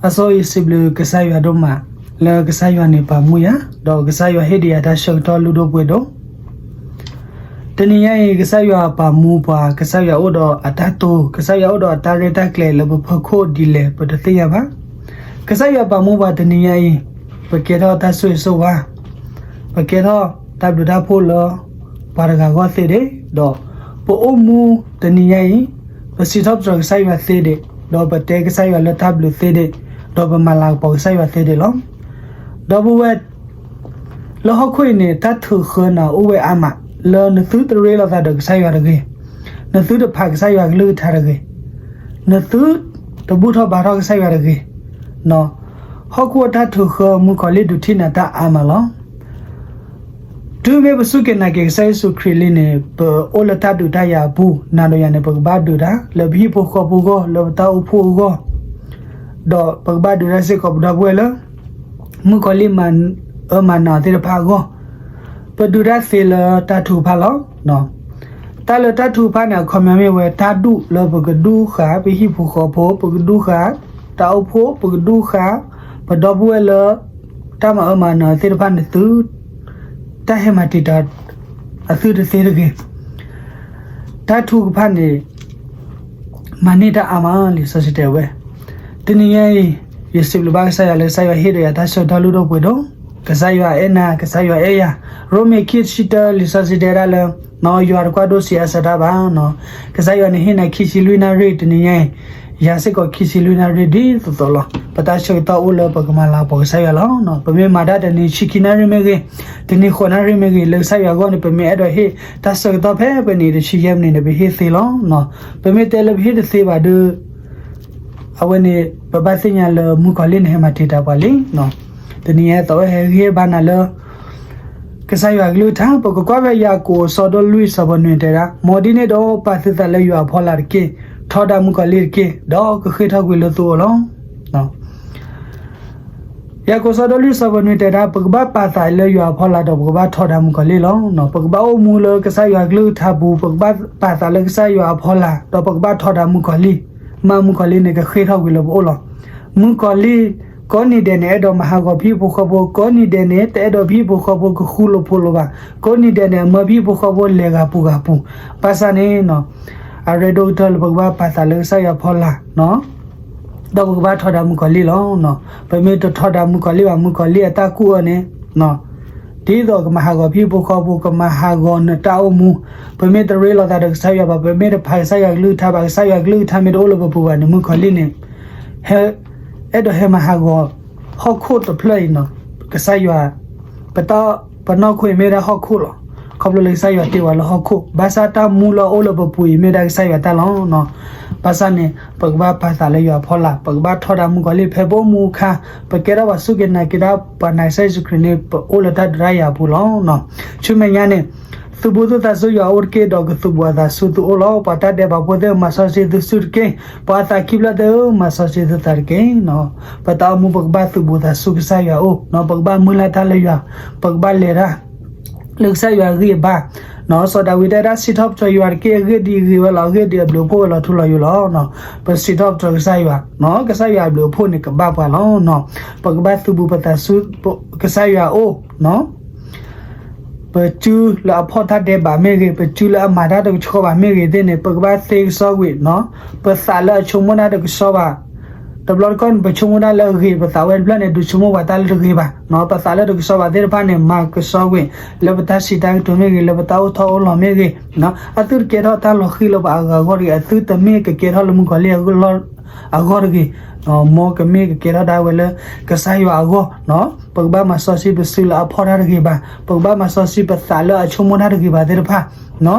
တၢ်ဆိၣ်ဂ့ၤ ယစံးဘျုးကစၢ်ယွၤဒိၣ်မး, လၢကစၢ်ယွၤန့ၣ်ပာ်မူယၤ, ဒီးကစၢ်ယွၤဟ့ၣ်ဒံးယၤတၢ်ဆၢကတီၢ်လုၢ်ဒိၣ်ပှ့ၤဒိၣ်. တနံၤညါအံၤ ကစၢ်ယွၤပာ်မူပှၤ, ကစၢ်ယွၤအိၣ်ဒီးအတၢ်တိာ်, ကစၢ်ယွၤအိၣ်ဒီးအတၢ်ရဲၣ်တၢ်ကျဲၤလၢပဖီခိၣ်ဒ်လဲၣ် ပတသ့ၣ်ညါဘၣ်. ကစၢ်ယွၤပာ်မူပှၤတနံၤညါအံၤ, ပကဲထီၣ်တၢ်ဆိၣ်ဂ့ၤဆိၣ်ဝါ, ပကဲထီၣ်တၢ်ဘျုးတၢ်ဖှိၣ်လၢ ပှၤတဂၤအဂီၢ်သ့ဒံး, ဒီးပအိၣ်မူတနံၤညါအံၤ, ပစံးထီၣ်ပတြၢၤကစၢ်ယွၤသ့ဒံး, ဒီးပတဲကစၢ်ယွၤလၢတၢ်ဘျုးသ့ဒံး, ဒီးပမၤလၤကပီၤကစၢ်ယွၤသ့ဒံးလီၤ. ဒီပုၢ်ဝဲၢ် လၢဟီၣ်ခိၣ်အံၤန့ၣ် တၢ်ထုးဃၢနၤအိၣ်ဝဲအါမး, လၢနသုတရ့လိာ်သးဒီးကစၢ်ယွၤတဂ့ၤ, နသုတဖးကစၢ်ယွၤကလုၢ်ကထါတဂ့ၤ, နသုတဘူၣ်ထီၣ်ဘါထီၣ်ကစၢ်ယွၤတဂ့ၤ, ဟီၣ်ခိၣ်အတၢ်ထုးဃၢ မုၣ်ကီၤလံၢ်ဒုးထံၣ်နၤတၢ်အါမးလီၤ. တုၤမ့ၢ်ပစူၢ်က့ၤနာ်က့ၤကစၢ်ယ့ၣ်ၡူးခရံာ်လံန့ၣ် ပအိၣ်လၢတၢ်ဒုးတၢ်ယၤအပူၤ, နၤဒီးယၤန့ၣ် ပကဘၣ်ဒုးတၢ် လၢပဟံၣ်ဖိဃီဖိအဂီၢ်, လၢပတၢ်အိၣ်ဖှိၣ်အဂီၢ်, ဒီးပကဘၣ်ဒုးတၢ်စ့ၢ်ကီးပဒီပုၢ်ဝဲၢ်လၢ မုၣ်ကီၤလံၢ်မၤအၢမၤနးအီၤသ့ၣ်တဖၣ်အဂီၢ်, ပဒုးတၢ်သ့လၢတၢ်ထုကဖၣ်လီၤ. တၢ်လၢတၢ်ထုကဖၣ်န့ၣ် အခီပညီမ့ၢ်ဝဲ တၢ်ဒူၣ်လၢပကဒူၣ်ဃာ် ပဟံၣ်ဖိဃီဖိ, ပကဒူၣ်ဃာ်တၢ်အိၣ်ဖှိၣ်, ပကဒူၣ်ဃာ် ပဒီပုၢ်ဝဲၢ်လၢ တၢ်မၤအၢမၤနးအီၤသ့ၣ်တဖၣ်န့ၣ်သု တၢ်ဟဲမၤတံာ်တာ်အသုတသ့တဂ့ၤ. တၢ်ထုကဖၣ်န့ၣ် မၤန့ၢ်တၢ်အါမး လံာ်စီဆှံတဲဝဲ. တနံၤညါအံၤ ယစံးဘျုးဘၣ်ကစၢ်ယွၤလၢကစၢ်ယွၤဟ့ၣ်ဒီးယၤတၢ်ဆၢကတီၢ်လုၢ်ဒိၣ်ပှ့ၤဒိၣ်, ကစၢ်ယွၤအဲၣ်နၤ, ကစၢ်ယွၤအဲၣ်ယၤ. ရိမ့ၤခံဆံတၢ လံာ်စီဆှံတဲဒၣ်လၢ ယွၤတကွၢ်ဒိၣ်ဆံးအါစၢၤတၢ်ဘၣ်. ကစၢ်ယွၤန့ၣ်ဟ့ၣ်နၤခံဆံလွံၢ်နၣ်ရံၣ်, တနံၤညါအံၤ ယၤစ့ၢ်ကီးခံဆံလွံၢ်နၣ်ရံၣ်ဒ်သိးသိးလီၤ. ပတၢ်ဆၢကတီၢ်အိၣ်လၢပကမၤလၤကပီၤကစၢ်ယွၤလီၤ. ပမ့ၢ်မၤတၢ်တနံၤဆံခံနၣ်ရံၣ်မ့ၢ်ဂ့ၤ, တနံၤဃိးနၣ်ရံၣ်မ့ၢ်ဂ့ၤ, လၢကစၢ်ယွၤအဂီၢ်န့ၣ် ပမ့ၢ်အဲၣ်ဒိးဟ့ၣ်တၢ်ဆၢကတီၢ်ဖဲပနံၤတဆံယဲၢ်မံးနံးန့ၣ် ပဟ့ၣ်သ့လီၤ. ပမ့ၢ်တဲလၢပဟ့ၣ်တသ့ဘၣ်ဒီး အဝဲန့ၣ် ပဘၣ်သ့ၣ်ညါလၢမုၣ်ကီၤလံၢ်န့ၣ် ဟဲမၤတံာ်တာ်ပှၤလံ. တနံၤညါအံၤ သးဝဲဟဲဂံၢ်ဘါနၤလၢ ကစၢ်ယွၤအကလုၢ်ကထါ, ပကကွၢ်ဖဲယၤကိာ်အဆၢဒိၣ်လွံၢ်ဆၢဖိနွံတဲဒၣ်, မ်ဒ်န့ၣ်ဒီး ပာ်သုသးလၢယွၤအဖီလာ်တက့ၢ်, ထီဒါမုၣ်ကီၤလံၢ်တက့ၢ်, ဒီးကဃ့ၢ်ထီၣ်ကွံာ်လၢသုအိၣ်လီၤ. ယၤကိာ်အဆၢဒိၣ်လွံၢ်ဆၢဖိနွံတဲဒၣ်, ပကဘၣ်ပာ်သးလၢယွၤအဖီလာ်ဒီးပကဘၣ်ထီဒါမုၣ်ကီၤလံၢ်လီၤ. ပကဘၣ်အိၣ်မူလၢကစၢ်ယွၤအကလုၢ်ကထါပူၤ, ပကဘၣ်ပာ်သးလၢကစၢ်ယွၤအဖီလာ်, ဒီးပကဘၣ်ထီဒါမုၣ်ကီၤလံၢ်, မ့ၢ်မုၣ်ကီၤလံၢ်န့ၣ် ကဃ့ၢ်ထီၣ်ကွံာ်လၢပအိၣ်လီၤ. မုၣ်ကီၤလံၢ် ကိးနံၤဒဲးန့ၣ် အဲၣ်ဒိးမၤဟးဂီၤပဟံၣ်ဖိဃီဖိ, ကိးနံၤဒဲးန့ၣ် တအဲၣ်ဒိးပဟံၣ်ဖိဃီဖိကဃူလိာ်ဖိးလိာ်ဘၣ်, ကိးနံၤဒဲးန့ၣ် အမၢပဟံၣ်ဖိဃီဖိလဲၤဂၤပူၤဂၤပူၤ, ဘၣ်ဆၣ်န့ၣ် အရ့ဒိၣ်ကတၢၢ်လၢပကဘၣ်ပာ်သးလၢကစၢ်ယွၤအဖီလာ်, ဒီးပကဘၣ်ထီဒါမုၣ်ကီၤလံၢ်လီၤ. ပမ့ၢ်တထီဒါမုၣ်ကီၤလံၢ်ဘၣ်, မုၣ်ကီၤလံၢ်အတၢ်ကူၣ်အၢန့ၣ် ဒ်သိးကမၤဟးဂီၤပဟံၣ်ဖိဃီဖိ, ကမၤဟးဂီၤနတၢ်အိၣ်မူ, ပမ့ၢ်တရ့လိာ်သးဒီးကစၢ်ယွၤဘၣ်, ပမ့ၢ်တဖးကစၢ်ယွၤကလုၢ်ကထါဘၣ်, ကစၢ်ယွၤကလုၢ်ကထါမ့ၢ်တအိၣ်လၢပပူၤဘၣ်န့ၣ် မုၣ်ကီၤလံၢ်န့ၣ် ဟဲ အဲၣ်ဒိးဟဲမၤဟးဂီၤ ဟီၣ်ခိၣ်တဖျၢၣ်အံၤနီၤ, ကစၢ်ယွၤ ပတၢ် ပနီၢ်ခိအံၤမ့ၢ်ဝဲဒၣ်ဟီၣ်ခိၣ်လီၤ. ခီဖျိလၢကစၢ်ယွၤတ့ဝဲလၢဟီၣ်ခိၣ်, ဘၣ်ဆၣ်တၢ်မူလၢအအိၣ်လၢပပူၤအံၤမ့ၢ်ဒၣ်ကစၢ်ယွၤတၢ်လီၤ. ဘၣ်ဆၣ်န့ၣ် ပကဘၣ်ပာ်သးလၢယွၤအဖီလာ်, ပကဘၣ်ထီဒါမုၣ်ကီၤလံၢ် ဖဲပအိၣ်မူအခါ, ပကဲထီၣ်ပှၤစူၢ်က့ၤနာ်က့ၤတၢ် ပှၤနာ်ကစၢ်ယ့ၣ်ၡူးခရံာ်န့ၣ် ပအိၣ်လၢတၢ်ဒုးတၢ်ယၤအပူၤလီၤ. ဆူမဲာ်ညါန့ၣ် သုးဘူးသုသးဆူယွၤအအိၣ်တက့ၢ်, ဒီးကသုးဘူးအသးဆူသုအိၣ်လီၤ. ပှၤတၢ်ဒဲးဘးဖိသ့ၣ်ဧၢ, မၤစီဆှံသုစုတက့ၢ်. ပှၤအသးခံဖျၢၣ်သ့ၣ်ဧၢ, မၤစီဆှံသုသးတက့ၢ်. ပတၢ်အိၣ်မူပကဘၣ်သုးဘူးသးဆူကစၢ်ယွၤအအိၣ်, ပကဘၣ်မုၢ်လၢ်တၢ်လၢယွၤ, ပကဘၣ်လဲၤတၢ် လၢကစၢ်ယွၤအဂံၢ်အဘါ. စီၤဒၤဝံးတဲဒၣ် စံးထီၣ်ပတြၢၤယွၤတက့ၢ်, အဂ့ၢ်ဒ်အဂ့ၤဝဲလီၤ, အဂ့ၢ်ဒ်အဘျုးအဖှိၣ်ဝဲလီၤထူလီၤယိာ်လီၤ. ပစံးထီၣ်ပတြၢၤကစၢ်ယွၤ, ကစၢ်ယွၤအဘျုးအဖှိၣ်န့ၣ် ကဘၣ်ပှၤလီၤ. ပကဘၣ်သုးဘူးပသးဆူ ကစၢ်ယွၤအအိၣ် ပစုလၢအဖီၣ်တၢ်ဒဲးဘးမ့ၢ်ဂ့ၤ, ပစုလၢအမၤတၢ်တကဆှီဘၣ်မ့ၢ်ဂ့ၤသ့ၣ်န့ၣ်, ပကဘၣ်သ့ကစီဝံၤ, ပသးလၢအဆိကမိၣ်တၢ်တကဆှီဘၣ်. တဘျီတခီၣ်န့ၣ် ပဆိကမိၣ်တၢ်လၢအဂ့ၤ, ပသးဝဲတဖျၢၣ်န့ၣ် ဒုးဆိကမိၣ်ပှၤတၢ်လၢတဂ့ၤဘၣ်. ပသးလၢတကဆှီဘၣ်သ့ၣ်တဖၣ်န့ၣ် မၤကစီဝံၤ, လၢပတၢ်စံးတၢ်ကတိၤမ့ၢ်ဂ့ၤ, လၢပတၢ်အိၣ်ထီၣ်အိၣ်လီၤမ့ၢ်ဂ့ၤ, အသုတကဲထီၣ်တၢ်လီၤဃံၤလၢပှၤအဂၤအဂီၢ်တဂ့ၤ, အသုတမ့ၢ်ကကဲထီၣ်လၢမုၣ်ကီၤလံၢ်အဂီၢ်တဂ့ၤ, မ်ကမ့ၢ်ကကဲထီၣ်ဒၣ်ဝဲလၢကစၢ်ယွၤအဂီၢ်. ပကဘၣ်မၤစီဆှံပစုလၢအဖီၣ်တၢ်တဂ့ၤဘၣ်, ပကဘၣ်မၤစီဆှံပသးလၢအဆိကမိၣ်တၢ်တဂ့ၤဘၣ်သ့ၣ်တဖၣ်,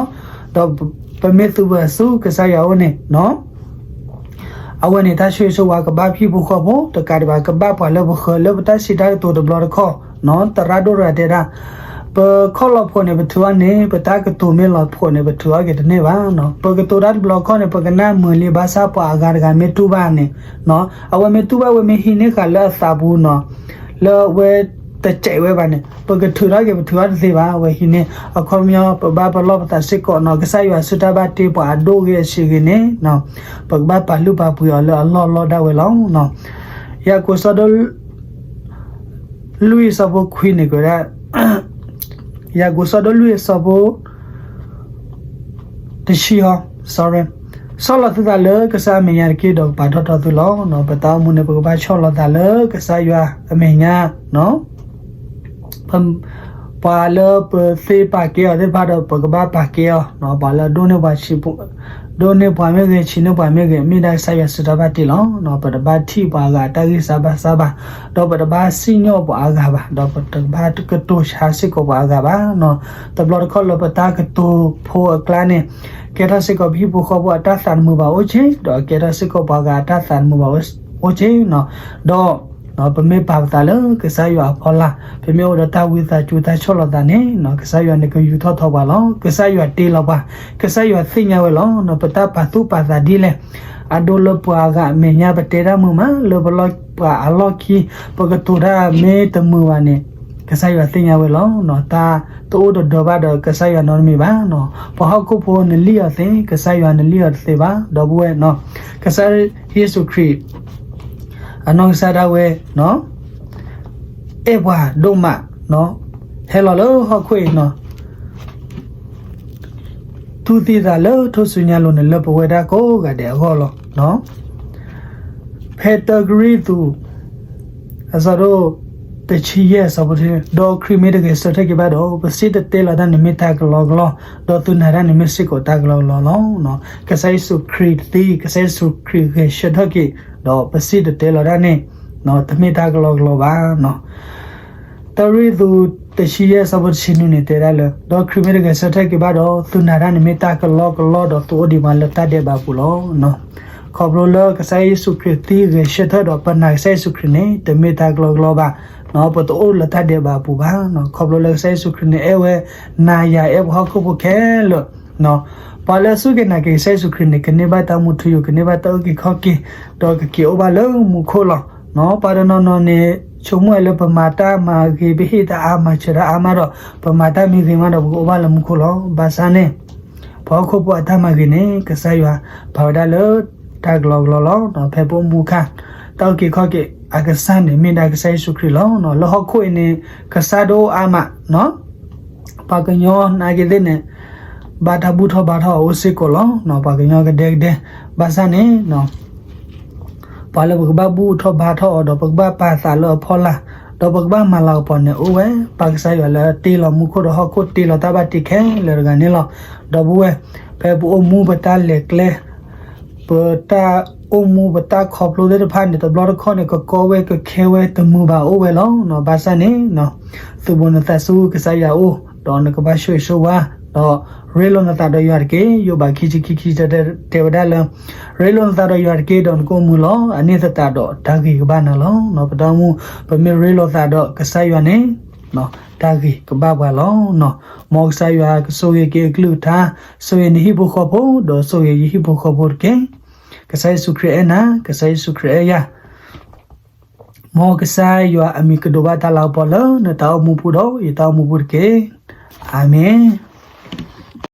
ဒီးပမ့ၢ်သုးဘူးဆူကစၢ်ယွၤအအိၣ်န့ၣ် အဝဲန့ၣ် တၢ်ဆိၣ်ဂ့ၤဆိၣ်ဝါကဘၣ်ဟံၣ်ဖိဃီဖိ, တကးဒံးဘၣ် ကဘၣ်ပှၤလၢပဃၢၤလၢပတၢ်စံးတၢ်ကတိၤတဘျီတခီၣ်, သရၣ်ဒိၣ်တဂၤတဲဒၣ်, ပခီၣ်လီၤဖှိးန့ၣ် ပထုးအီၤန့ၣ်, ပတၢ်ကတိၤမ့ၢ်လီၤဖှိးန့ၣ် ပထုးအီၤက့ၤတန့ၢ်ဘၣ်. ပကတိၤတၢ်တဘျီတခီၣ်န့ၣ် ပကနၣ်မုာ်လံ, ဘၣ်ဆၣ်ပှၤအဂၤတဂၤမ့ၢ်တူၢ်ဘၣ်န့ၣ်, အဝဲမ့ၢ်တူၢ်ဘၣ်ဝဲမ့ၢ်ဟံးန့ၢ်ဃာ်လၢအသးပူၤနီၤ, လၢအဝဲတစဲးဝဲဘၣ်န့ၣ် ပကထုးထီၣ်က့ၤ ပထုးထီၣ်တသ့ဘၣ်. အဝဲဟံးန့ၢ် အခီပညီ ပဘၣ်ပလီၢ်ပသးစ့ၢ်ကီးနီၤ, ကစၢ်ယွၤဆူတၢ်ဘၣ်တ့ပှၤအဒိၣ်ဂ့ၤအဆံးဂ့ၤန့ၣ် ပကဘၣ်ပာ်လုၢ်ပာ်ပှ့ၤအီၤလၢအလီၢ်လီၢ်ဒၣ်ဝဲလီၤ. ယၤကိာ်ဆၢဒိၣ် လွံၢ်အဆၢဖိခွံန့ၣ် ကဝဲဒၣ်, ယၤကိာ်ဆၢဒိၣ်လွံၢ်အဆၢဖိ တဆံအီၤ, sorry, ဆီၣ်လီၤသုသးလၢကစၢ်အမဲာ်ညါတက့ၢ် ဒီးကပာ်ထီၣ်ထီသုလီၤ. ပတၢ်အိၣ်မူန့ၣ် ပကဘၣ်ဆီၣ်လီၤသးလၢကစၢ်ယွၤအမဲာ်ညါ ပှၤလၢပသ့ပာ်ကဲအီၤသ့ၣ်တဖၣ်ဒီး ပကဘၣ်ပာ်ကဲအီၤ, ပှၤလၢဒိၣ်န့ၢ်ပှၤဆံး, ဒိၣ်န့ၢ်ပှၤမ့ၢ်ဂ့ၤ ဆံးန့ၢ်ပှၤမ့ၢ်ဂ့ၤ မ့ၢ်ဒၣ်ကစၢ်ယွၤစုတၢ်ဘၣ်တ့လီၤ. ပတဘၣ်ထံၣ်ပှၤအဂၤအတၢ်ဂံၢ်စၢ်ဘါစၢ်ဘၣ်, ဒီးပတဘၣ်စံၣ်ညီၣ်ပှၤအဂၤဘၣ်, ဒီးပတဘၣ်ကတိၤဆါစ့ၢ်ကီးပှၤအဂၤဘၣ်. တဘျီတခီၣ်လၢပတၢ်ကတိၤဖိအကျါန့ၣ် ကဲထီၣ်စ့ၢ်ကီးပဟံၣ်ဖိဃီဖိအတၢ်သးတမုာ်ဘၣ်အိၣ်က့, ဒီးကဲထီၣ်စ့ၢ်ကီးပှၤဂၤအတၢ်သးတမုာ်ဘၣ်အိၣ်က့, ဒီး ပမ့ၢ်ပာ်ပသးလၢကစၢ်ယွၤအဖီလာ်, ပမ့ၢ်အိၣ်ဒီးတၢ်ဝံသးစူၤတၢ်ဆီၣ်လီၤသးန့ၣ်, ကစၢ်ယွၤန့ၣ်ကယူးထီၣ်ထီပှၤလီၤ. ကစၢ်ယွၤတ့လီၤပှၤ, ကစၢ်ယွၤသ့ၣ်ညါဝဲလီၤ. ပတၢ်ပာ်သူၣ်ပာ်သးဒ်လဲၣ်, အဒိလၢပှၤအဂၤအမဲာ်ညါ ပတဲတၢ်မုာ်မး လၢပလီၢ်ပှၤအလီၢ်ခံ ပကတိၤတၢ်မ့ၢ်တမုာ်ဘၣ်န့ၣ်, ကစၢ်ယွၤသ့ၣ်ညါဝဲလီၤ. တၢ်တအိၣ်တဒၢဘၣ်ဒီးကစၢ်ယွၤနီတမံၤဘၣ်. ပှၤဟီၣ်ခိၣ်ဖိနလံၣ်အီၤသ့, ကစၢ်ယွၤနလံၣ်အီၤတသ့ဘၣ်. ဒီပုၢ်ဝဲၢ်, ကစၢ်ယ့ၣ်ၡူးခရံာ် အနီၢ်ကစၢ်ဒၣ်ဝဲ အဲၣ်ပှၤဒိၣ်မး, ဟဲလီၤလၢဟီၣ်ခိၣ်အံၤ, တူၢ်သံသးလၢထူၣ်စုညါလိၤန့ၣ် လၢပဝဲဒၣ်ကိးဂၤဒဲးအဂီၢ်လီၤ. ဖဲတၢကရံၣ်သူး အဆၢဒိၣ်တဆံယဲၢ်အဆၢဖိတဆံ, ဒီးခရံာ်မ့ၢ်တဂဲၤဆၢထၢၣ်က့ၤဘၣ်ဒီး ပစံၣ်တဲၤတဲလီၤတၢ်န့ၣ်မ့ၢ်တၢ်ကလီကလီ, ဒီးသုနာ်တၢ်န့ၣ်မ့ၢ်စ့ၢ်ကီးတၢ်ကလီကလီလီၤ. ကစၢ်ယ့ၣ်ၡူးခရံာ်သံ, ကစၢ်ယ့ၣ်ၡူးခရံာ်ဂဲၤဆၢထၢၣ်က့ၤ, ဒီးပစံၣ်တဲၤတဲလီၤတၢ်န့ၣ် တမ့ၢ်တၢ်ကလီကလီဘၣ်. တၢကရံၣ်သူးတဆံယဲၢ်အဆၢဖိတဆံနွံန့ၣ် တဲဒၣ်လၢ ဒီးခရံာ်မ့ၢ်တဂဲၤဆၢထၢၣ်က့ၤဘၣ်ဒီး သုနာ်တၢ်န့ၣ်မ့ၢ်တၢ်ကလီကလီဒီးသုအိၣ်ဒံးမးလၢတၢ်ဒဲးဘးအပူၤလီၤ. ခီဖျိလၢကစၢ်ယ့ၣ်ၡူးခရံာ်သံဂဲၤဆၢထၢၣ်ဒီး ပနာ်ကစၢ်ယ့ၣ်ၡူးခရံာ်န့ၣ် တမ့ၢ်တၢ်ကလီကလီဘၣ်, ပတအိၣ်လၢတၢ်ဒဲးဘးအပူၤဘၣ်. ခီဖျိလၢကစၢ်ယ့ၣ်ၡူးခရံာ်န့ၣ် အဲၣ်ဝဲနၤယၤ အဲၣ်ပှၤဟီၣ်ခိၣ်ဖိခဲလၢာ် ပှၤလၢအစူၢ်က့ၤနာ်က့ၤကစၢ်ယ့ၣ်ၡူးခရံာ်န့ၣ် ကန့ၢ်ဘၣ်တၢ်မူထူယိာ်, ကန့ၢ်ဘၣ်တၢ်အုၣ်က့ၤခီၣ်က့ၤ, ဒီးကက့ၤအိၣ်ဘၣ်လၢမူခိၣ်လီၤ. ပှၤတနီၤနီၤန့ၣ် ဆိကမိၣ်ဝဲလၢပမၤတၢ်မၤဂ့ၤ ပဟ့ၣ်တၢ်အါ မၤစၢၤတၢ်အါမးဒီး ပမၤတၢ်မ့ၢ်ဂ့ၤမးဒီး ပကအိၣ်ဘၣ်လၢမူခိၣ်လီၤ. ဘၣ်ဆၣ်န့ၣ် ပှၤဟီၣ်ခိၣ်ဖိအတၢ်မၤဂ့ၤန့ၣ် ကစၢ်ယွၤပာ်ဝဲဒၣ်လၢတၢ်ကလီကလီလီၤ. ဖဲပအိၣ်မူအခါ တၢ်အုၣ်က့ၤခီၣ်က့ၤအကစၢ်န့ၣ် မ့ၢ်ဒၣ်ကစၢ်ယ့ၣ်ၡူးခရံာ်လီၤ. လၢဟီၣ်ခိၣ်အံၤန့ၣ် ကစၢ်ဒိၣ်အါမး ပှၤကညီနာ်က့ၤသ့ၣ်န့ၣ် ဘၣ်တၢ်ဘူၣ်ထီၣ်ဘါထီၣ်အီၤအိၣ်စ့ၢ်ကီးလီၤ. ပှၤကညီကဒဲကဒဲ, ဘၣ်ဆၣ်န့ၣ် ပှၤလၢပကဘၣ်ဘူၣ်ထီၣ်ဘါထီၣ်အီၤဒီး ပကဘၣ်ပာ်သးလၢအဖီလာ်, ဒီးပကဘၣ်မၤလၤကပီၤန့ၣ် အိၣ်ဝဲ ပၢ်ကစၢ်ယွၤလၢတ့လီၤမူခိၣ်ဒီးဟီၣ်ခိၣ် တ့လီၤတၢ်ဘၣ်တ့ခဲလၢာ်တဂၤန့ၣ်လီၤ. ဒီပုၢ်ဝဲၢ်, ဖဲပအိၣ်မူပတၢ်လဲၤကျဲ ပတၢ်အိၣ်မူပတၢ်ခီဖျိသ့ၣ်တဖၣ်န့ၣ် တဘျီတခီၣ်န့ၣ် ကကီဝဲကခဲဝဲတမုာ်ဘၣ်အိၣ်ဝဲလီၤ. ဘၣ်ဆၣ်န့ၣ် သုးဘူးနသးဆူကစၢ်ယွၤအအိၣ်, ဒီးနကဘၣ်ဆိၣ်ဂ့ၤဆိၣ်ဝါ, ဒီးရ့လိာ်နသးဒီးယွၤတက့ၢ်. ယိၤဘးခံဆံခံခံဆံတၢတဲဝဲဒၣ်လၢ ရ့လိာ်နသးဒီးယွၤတက့ၢ် ဒီးနကအိၣ်မုာ်လီၤ. အန့ၣ်သတးဒီးတၢ်ဂ့ၤကဘၣ်နၤလီၤ. ပတၢ်အိၣ်မူ ပမ့ၢ်ရ့လိာ်သးဒီးကစၢ်ယွၤန့ၣ် တၢ်ဂ့ၤကဘၣ်ပှၤလီၤ. မ်ကစၢ်ယွၤကဆိၣ်ဂ့ၤက့ၤအကလုၢ်ကထါ, ဆိၣ်ဂ့ၤနဟံၣ်ဖိဃီဖိ, ဒီးဆိၣ်ဂ့ၤယဟံၣ်ဖိဃီဖိတက့ၢ်. ကစၢ်ယ့ၣ်ၡူးခရံာ်အဲၣ်နၤ, ကစၢ်ယ့ၣ်ၡူးခရံာ်အဲၣ်ယၤ. မ်ကစၢ်ယွၤအမံၤကဒိးဘၣ်တၢ်လၤကပီၤလၢနတၢ်အိၣ်မူပူၤဒီးယတၢ်အိၣ်မူပူၤတက့ၢ်. အၤမ့ၣ်.